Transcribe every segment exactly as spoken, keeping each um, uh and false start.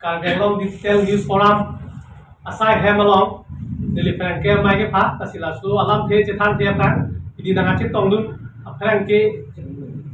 Karbi Anglong Digital News Forum asai hem along neliphan ke mai kepha, lasi laso alamthe chethan the aphrang pini nangkachetongdun aphrang ke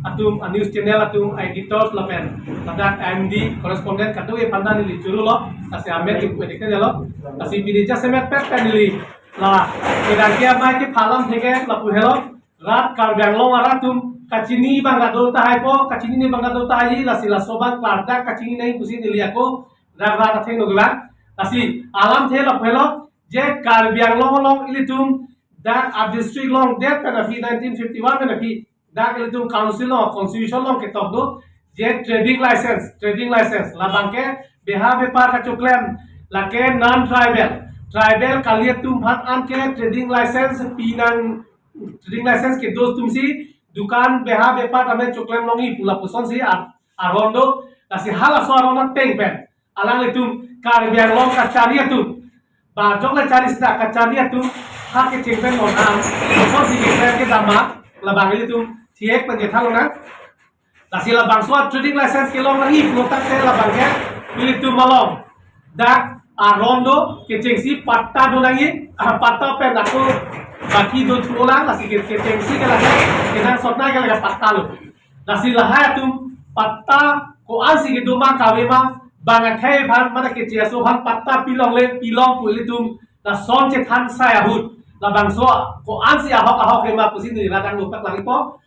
atum, a news channel atum, editors lapen ladak M D correspondent kadokave aphanta neli churu lo, lasi amen ipu edik lo, lasi pini jasemet pet pen neli la kedang ke mai kepha alamthe ke lapu helo. Rat Karbi Anglong arat atum kachinine abang kadokave tahai po, kachinine abang kadokave tahai, lasi laso abang klardak kachinine nangji pusi neli ako dak rat athengno kelang. Lasi alamthe lapu helo, je Karbi Anglong along ilitum dak a district longdet pen aphi, nineteen fifty-one pen aphi dak ilitum council along, constitution along ketok do, je trading license, trading license labang ke beha bepar kachoklem, lake non tribal, tribal kali atum aphan anke trading license pinang, trading license kedo atumsi dukan beha bepar tame choklem longji pu lapusonsi ar-, aron do. Lasi halaso aron ateng pen alanglitum Karbi Anglong kachari atum, ba jokle chari seta kachari atum ha kecheng pen non an, lapusonsi keklem kedam ma, labang ilitum thiek pen chethan lonang. Lasi labangso a trading license kelong nangji pulo tangte labang ke ilitum along dak aron do, kechengsi patta do nangji, ah, patta pen ako baki do thulang, lasi ke-, kechengsi ke lake kenangsot nangji ke lake patta lo. Lasi lahai atum patta ko-ansi kedo ma kave ma, bang akhei aphan mane keche aso aphan patta pilongle pilong pu ilitum lason chethan sai ahut, labangso ko-ansi ahok ahok hema pusi neli ladak nangpaklang ipo.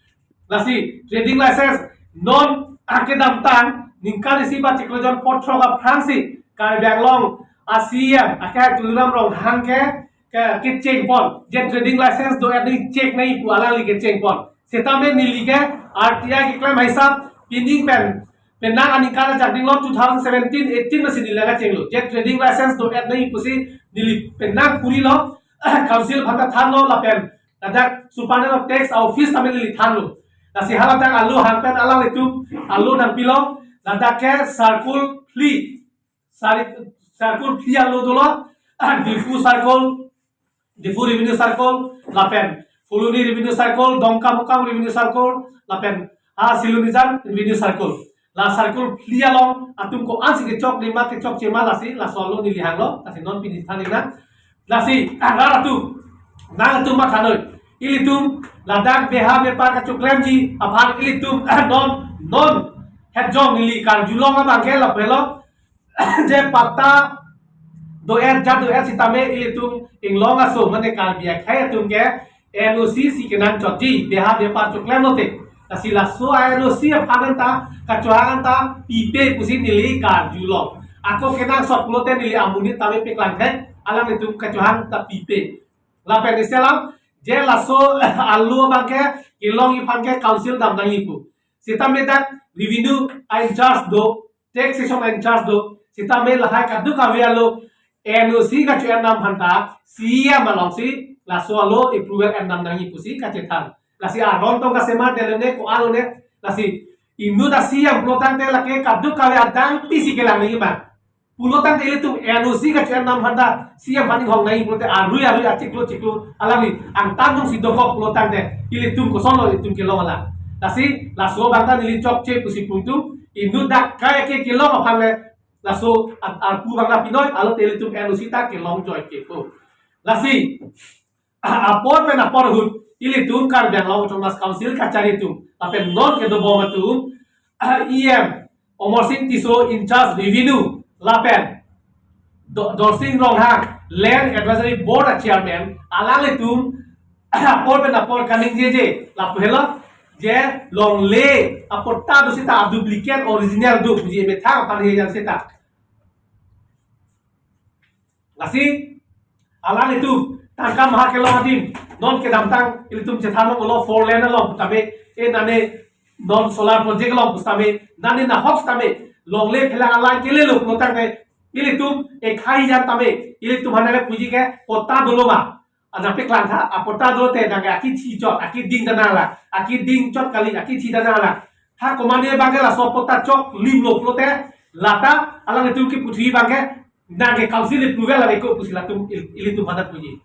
Lasi trading license non akedamtang ningkan isi ba chiklo jon potro aphrangsi Karbi Anglong a C E M ake Tuliram Ronghang ke, ke, kecheng pon, je trading license do-et nangji, check nangji pu alangli kecheng pon. Setame neli ke R T I keklem ahisap pining pen, penang aningkan ajak dinglo two thousand seventeen eighteen masi neli nangkachenglo, je trading license do-et nangji pusi neli penang puri lo, council aphanta thanlo lapen ladak Superintendent of Tax office tame neli thanlo. Lasi haladak alo hang pen alanglitum alo nangpilo, ladak ke circle phli, sari, circle phli alo dolo, Diphu circle, Diphu revenue circle, lapen Phuloni revenue circle, Dongkamukam revenue circle, lapen, ah, Silonijan revenue circle. La circle phli along atum ko-ansi kechok lima kechokche ma, lasi laso alo neli hanglo, lasi non pini than iknang. Lasi, ah, rat atum, nangtum mathanoi. Ilitum ladak beha bepar kachoklemji aphan ilitum, ah, non, non hetjong neli karjulong abang ke lapu helo, je patta do-et, jat do-et sitame ilitum inglong aso mane Karbi akhei atum ke N O C si kenangchotji, beha bepar choklem lote. Lasi laso a N O C aphan anta kachohang anta pipe pusi neli karjulong. Ako kenangsot pulote neli amonit tame paklang the, alanglitum kachohang ta pipe. Lapen isi alam, je laso alo abang ke kelongji aphan ke council dam nangji pu. Sitame dak revenue a in-charge do, taxation a in-charge do, sitame lahai kadokave alo N O C kacho-en dam aphanta C E M alongsi laso alo approval en dam nangji pusi kachethan. Lasi aron tong kasemar delo ne ko-an lo ne, lasi inut a C E M pulo tangte lake kadokave adang pisi kelang nangji ma. Pulo tangte ilitum N O C kacho-en dam aphanta C E M aphan inghong nangji pulote arui arui achiklo chiklo alangli angtan dungsi dokok pulo tangte ilitum kosonlo ilitum kelong alam. Lasi laso abang ta neli chokche pusi pu itum, inut dak kai ke kelong aphan le laso ar-, arpu abang ta pinoi, alote ilitum N O C ta kelong joike pu. Lasi apor pen apor ahut ilitum Karbi Anglong Autonomous Council kachari atum lapen non kedobom atum, E M Amarsing Tisso in-charge revenue lapen Do-, Dorsing Ronghang Land Advisory Board a chairman, alanglitum apor pen apor kaningjeje lapu helo, je longle apatta do seta duplicate original do puji emethang aphan he jang seta. Lasi alanglitum tangka maha kelong adim, non kedamtang ilitum chethan longlo four lane along tame, e nane non solar project along pu sitame, nane nahok sitame longle phelang alang kelelo pulo tangte ilitum ekhai jan tame ilitum aphan nangkepuji ke patta dolo ma. Ajak paklang tha, apatta dolote nangke akithi chot, akiding ta nanglang, akiding chot kali, akithi ta nanglang. Ha komatne abang ke laso patta choklimlo pulote, lata alanglitum kipu thuji abang ke nangke council approval ave ko pusi latum il-, ilitum aphan ta puji.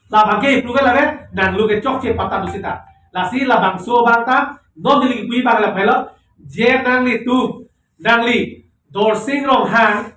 Labang ke approval ave, nanglo ke chokche patta do seta. Lasi labangso abang ta non neli kipuji abang lapu helo, je nanglitum, nangli Dorsing Ronghang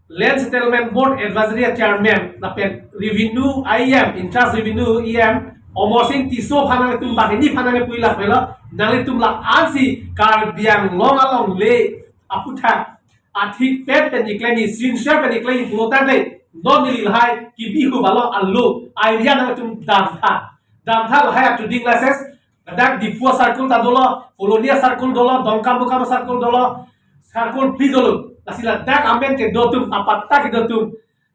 Land Settlement Board Advisory Chairman lapen Revenue E M, in charge Revenue E M Amarsing Tisso aphan nanglitum banghini aphan nangli puji lap avelo, nanglitum la-ansi Karbi Anglong alongle aputhak athik pet pen iklemi, sincere pen iklemi pulo tangte, non neli lahai kebi ahut along alo idea nanglitum damtha. Damtha lahai a-trading license, ladak Diphu circle ta dolo, Kolonia circle dolo, Dongkamukam circle dolo, circle phli dolo. Lasi ladak amen kedo atum, apatta kedo atum,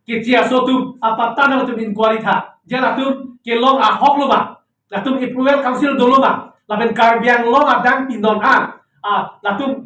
keche aso atum apatta nangtum inquiry tha. Je latum kelong ahok lo ma, latum approval council dolo ma, lapen Karbi Anglong adang pinon an, ah, latum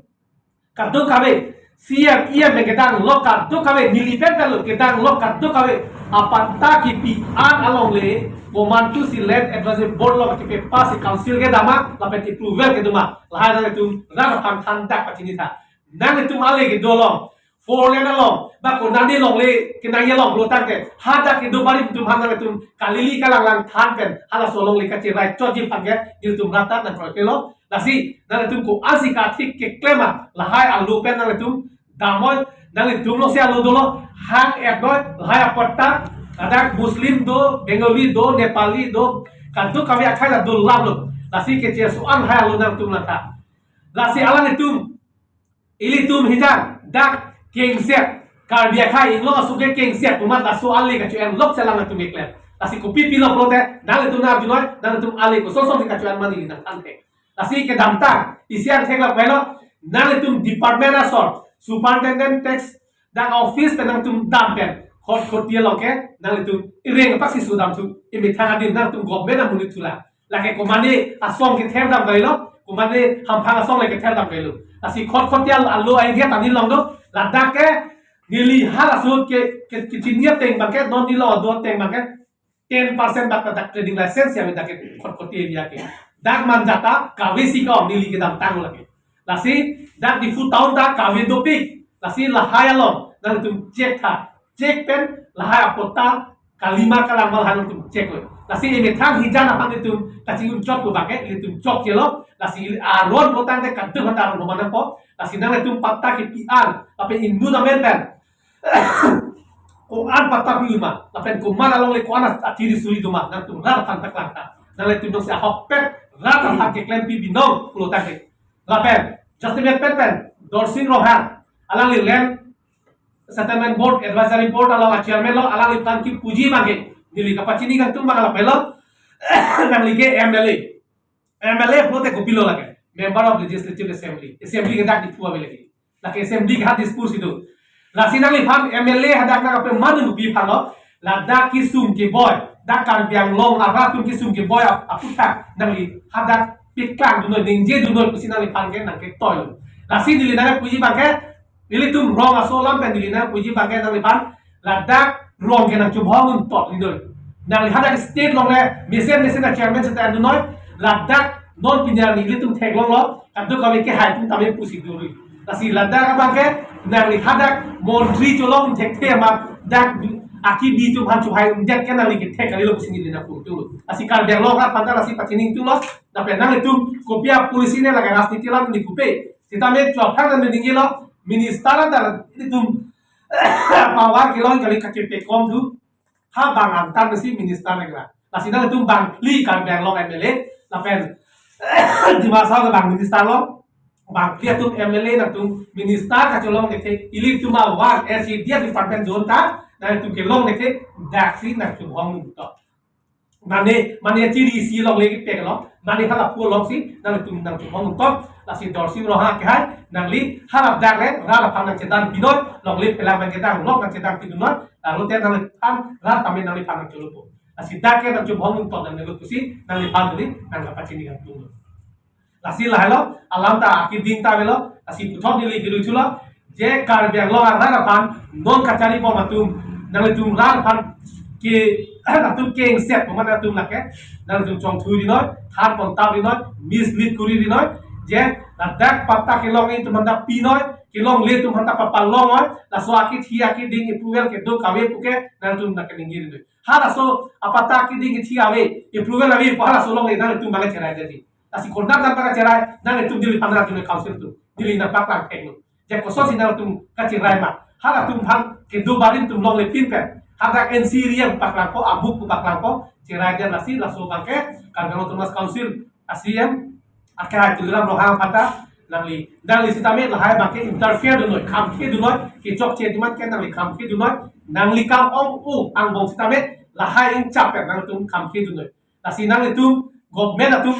kadokave, C M, E M pen kedang lok kadokave, neli pen lo kedang lok kadokave apatta kepi an alongle, komantusi Land Advisory Board along kepass si council kedam ma, lapen approval kedo ma, lahai nanglitum rat aphan thandak pachini tha. Nanglitum ale kedo along, four lane along, ba konane alongle kenangji along pulo tangte, hadak kedo barim atum aphan nanglitum kalili kalanglang than pen halaso alongle kacherai chotji aphan ke nelitum rat ta nangkroikre lo. Lasi nanglitum ko-ansi kathik keklem ma, lahai alo pen nanglitum damnoi, nanglitum alongsi alo dolo, hang-etnoi, lahai apatta, ladak Muslim do, Bengali do, Nepali do, kadokave akhai la do lap lo. Lasi keche aso an lahai alo nangtum langtha. Lasi alanglitum, ilitum hijan dak kengsiat, Karbi akhai inglong aso ke kengsiat, komat laso ale kacho-en lok si alanglitum keklem. Lasi kopi pilo pulote, nanglitum nang arjunoi, nanglitum ale koson son si kacho-en ma neli nangthan thek. Lasi kedamtang isi angthek lap avelo, nanglitum department asor, superintendent tax dak office pen nangtum dam pen, khotkhoti along ke nanglitum ireng apak si sudam thu, imethang adim nangtum government amonit thulang. Lake komane asong kether dam kailo, komane hamphang asong le kether dam kailo. Lasi khotkhoti al-, alo idea ta neli long do, ladak ke neli halaso ke, ke, kechini ateng abang ke, non neli lo do ateng abang ke, ten percent bak ta dak trading license ya dak ke khotkhoti area ke. Dak Manjata kave si ka-ong, neli kedamtang lake. Lasi dak Diphu town ta kave dopik. Lasi lahai along nangtum check tha. Check pen lahai apatta kalima kalang ma lahai nangtum check lo. Lasi imethang hijan aphan nelitum kachingrum chot ko abang ke, nelitum chokche lo. Lasi ili aron pulo tangte kadokave ta aron romana po. Lasi nanglitum patta kepi an, lapen inut amen pen ko-an patta pi ma, lapen komat alongle ko-an atiri suri do ma, nangtum rat aphan ta klangtha. Nanglitum jongsi ahokpet rat aphan keklempi binong pulo tangte. Lapen, just a minute pen pen, Dorsing Ronghang, alangli Land Settlement Board Advisory Board along a-chairman lo, alangliphan kepuji abang ke, neli kapachini kangtung abang lapen lo, nangli ke M L A. M L A pulote kopilo lake, Member of Legislative Assembly. Assembly ke dak Diphu ave lake. Lake assembly ke ha Dispur si do. Lasi nangliphan M L A hadak nangkepi manu pi aphan lo, ladak kesung keboi, dak Karbi Anglong arat atum kesung keboi ap-, aputhak nangli hadak peklangdunnoi, ningjedunoi pusi nangliphan ke nangketoi lo. Lasi neli nangpuji abang ke, ilitum rong aso alam pen neli nangpuji abang ke nangliphan, ladak rong ke nangchobhong untot ridoi. Nangli hadak state along le mesen mesen a-chairman seta dunnoi, ladak non pini arni ilitum theklong lo, kadokave kehai atum tame pusi duri. Lasi ladak abang ke nangli hadak montri cholong thekthe ma, dak akibi atum aphan chohai undet ke nangli kethek kalilo pusi neli nangputu. Lasi Karbi Anglong arat aphan ta lasi pachini ingtung lo, lapen nanglitum kopi a-policy ne lake rajniti alam ni kupe. Sitame chua aphan nangning lo, minister ta ilitum power kelong kali kachepekom thu. Ha bang angtan si minister nangkela. Lasi nangtum bangphli Karbi Anglong M L A, lapen Dima Hasao ke bang minister lo, bangphli atum M L A nangtum minister kacholong thekthe, ilitum awan S C D F department zone ta, nangtum kelong thekthe, daksi nangtum hong to. Mane, mane chiri si alongle kepek lo, mane hala pu alongsi, nangtum nangtum hong to, lasi Dorsing Ronghang ke hai, nangli hala dak le, rat aphan nangchedang binoi, longle phelang nangchedang, lok nangchedang pidunnoi, lalu te nangliphan, rat tame nangliphan nangcholopo. Lasi dak ke nangchobhong untot nangnelo pusi, nangliphan neli, nangkapachini kangtung lo. Lasi lahai lo, alam ta akeding ta avelo, lasi puthot neli kedui thulo, je Karbi Anglong arat aphan, non kachari bom atum, nanglitum rat aphan ke, atum kengset, komat atum lake, nanglitum chongthu rinoi, than pontap rinoi, mislead kuri rinoi, je ladak patta kelong atum aphanta pinoi, kelongle atum aphanta papalongnoi, laso akithi akeding approval kedo kave puke, nanglitum nangkeningje rinoi. Halaso apatta akeding athi ave, approval ave pu halaso alongle nanglitum bang cherai jadi. Lasi konat nang bang cherai, nanglitum neli aphan nangtum council atum, neli nangpaklang thek lo. Je kosonsi nangtum kacherai ma, Halatum aphan kedo barim atum longle pinpen, hadak N C riang paklangpo, amuk pu paklangpo, cherai dia lasi laso abangke Karbi Anglong Autonomous Council a C M akehai Tuliram Ronghang aphan ta, nangli, nangli sitame lahai abangke interfere dunnoi, khamkhe dunnoi, kechokche adim an ke nangli khamkhe dunnoi, nangli kam ong-o angbong sitame lahai ingchap pen nangtum khamkhe dunnoi. Lasi nanglitum government atum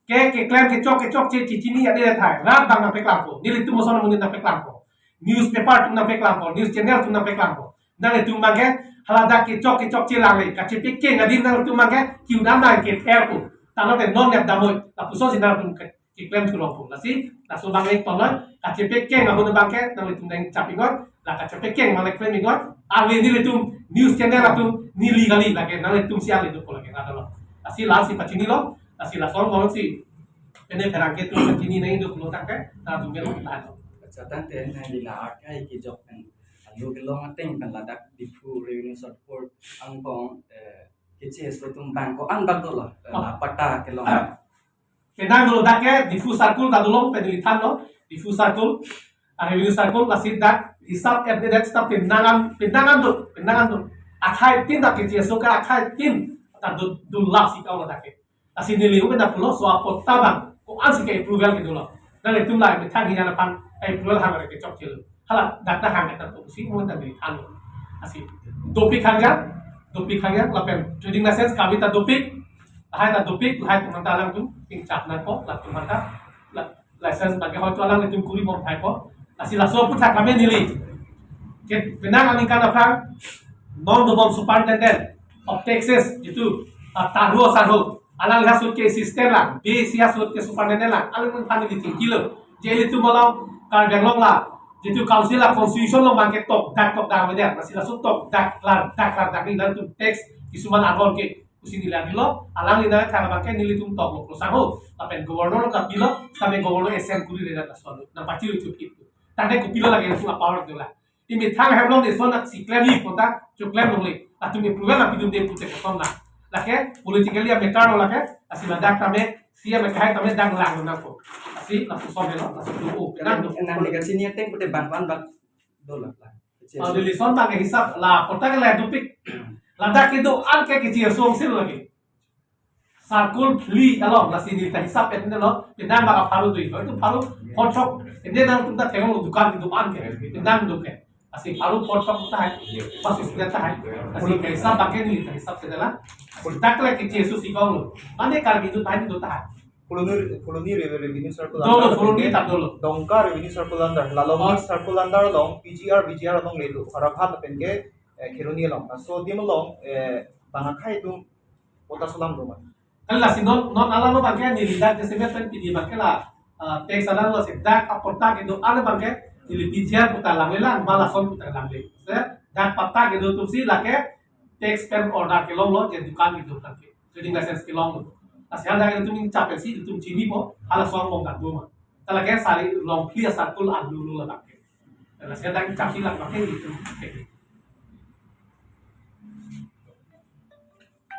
ke keklem kechok kechokche chichini ade thai. Rat abang nangpeklangpo. Nelitum ason amonit nangpeklangpo. Newspaper atum nangpeklangpo. News channel atum nangpeklangpo. Nanglitum abangke haladak kechok kechokche langle, kachepekeng adim nanglitum abangke kiu dam nang ke ther pu. Tanglo te non nep damnoi. Lapuson si nangtum ke keklem thulongpo. Lasi laso abang ik tonloi, kachepekeng ahut abangke nanglitum nangchap ingot, la kachepekeng abang klem ingot. Arve nelitum news channel atum neli kali, lake nanglitum si ale dokok lake, nada lo. Lasi lasi pachinilo, lasi lason bol si pene pherangke atum pachini nangji dokok lo tangke, nangtum melo lahenlo. Acha, tangte nangli la akai kejok pen, alu kelong ateng pen ladak Diphu Revenue Circle angbong, eh, keche aso atum abang ko-an bak dolo, eh, Oh. la patta kelong. Penang dolo dak ke Diphu Circle ta dolo, pen neli thanlo, Diphu Circle, a Revenue Circle, lasi dak hisap at the rate ta penang an, penang an do, penang an do. Akhai tin dak keche aso ke akhai tin ta do, do lasi kau lo dak ke. Lasi neli uben dak pulo, so apatta abang ko-an si ke approval kedo lo. Nanglitum la methang hinan aphan approval hang re kechokche lo. Hala dak ta hang ta pusi mo ta neli thanlo. Lasi dopik hangja, dopik hangja, lapen trading license kave ta dopik, lahai ta dopik, lahai atum ta alangtum ingchap nangpo, latum ta, la, license abangke hoito alanglitum kuri bom thaipo. Lasi laso aphuthak kami neli ke penang aningkan aphrang non dobom Superintendent of Taxes jitu, ah, Tarhu Sarhu, alang ha sut ke assistant lang, B C ha sut ke superintendent lang, alangphan neli thengkilo. Je ilitum along Karbi Anglong la, jitu council la constitution along abangke tokdak tokdak avedet, lasi laso tokdak klar, dak klardak ni nangtum tax kisuman aron ke, pusi neli adilo, alangli nangthan abangke nelitum toklo Sarhu, lapen governor along kapilo, sampai governor assent kuri redet laso, nangpachiri chupit. Tangte kopilo lake laso apower dola. Imi thang hem along de son nak si klem ni kota, choklemlongle. Latum approval nangpidunde pute koson na. Lake politically a matter lo lake, lasi ladak tame, C M akehai tame dak langlo nangpo. Lasi lapuson helo, lasi do o, nang do. Nangli kachini ateng pute bang wan bak dolo la. Oh, neli lason abangke hisap la, patta ke la dopik. Ladak kedo-an ke keche aso si lake. Circle phli along, lasi neli ta hisap pen lo, penang bak apharu do, itu apharu phonthok, ende nangtum ta theklong dukan kedo-an ke, penang do ke. Lasi apharu phonthok tahai, pas isna tahai, lasi ke hisap abangke neli ta hisap sedela, lasi dak le keche aso si kau lo, mane Karbi do tahai do tahai. Phuloni, Phuloni Re-, Revenue Circle Dolo, under, Phuloni ta dolo. Dongka Revenue Circle under, Lalong Oh. Circle under along, P G R, V G R along le do, Haraphat lapen ke, eh, Kheroni along. Laso adim along, eh, bang akhai atum patta solam do ma? Kan lasi non, non alam abangke neli dak ke semet pen pidi abangke la, ah, tax alam lo si dak apatta kedo-an abangke neli P G R pu ta langle lang, ma lason pu ta langle. Se, dak patta kedo atum si lake tax pen order kelonglo, je dukan kedo abangke. Trading license kelonglo. Lasi hadak ilitum ingchap si ilitum chinipo, hala song bong dak do ma. Ta lake sari long phli a-circle alulu labangke. Lasi hadak ingchap si labangke ilitum.